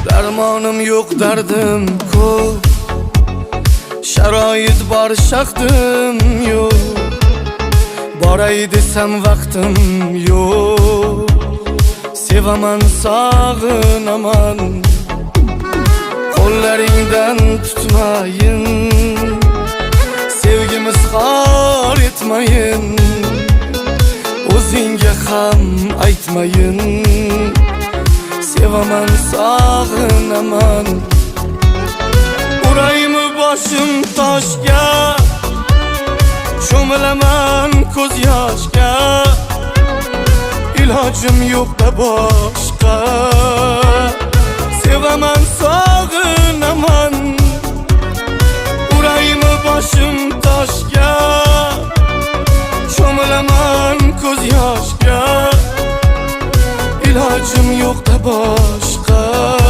Darmonim yo'q, dardim ko'p. Sharoit bor, shaxtim yo'q. Boray desam, vaqtim yo'q. Sevaman, sog'inaman. Qo'llaringdan tutmayin, sevgim izhor etmayin, o'zingga ham aytmayin. Sevaman, sog'inaman. Uraymi boshim toshga, cho'milaman ko'z yoshga. Ilojim yo'qda boshqa. Sevaman, sog'inaman. Uraymi boshim toshga, cho'milaman ko'z yoshga. Ilojim yo'qda boshqa.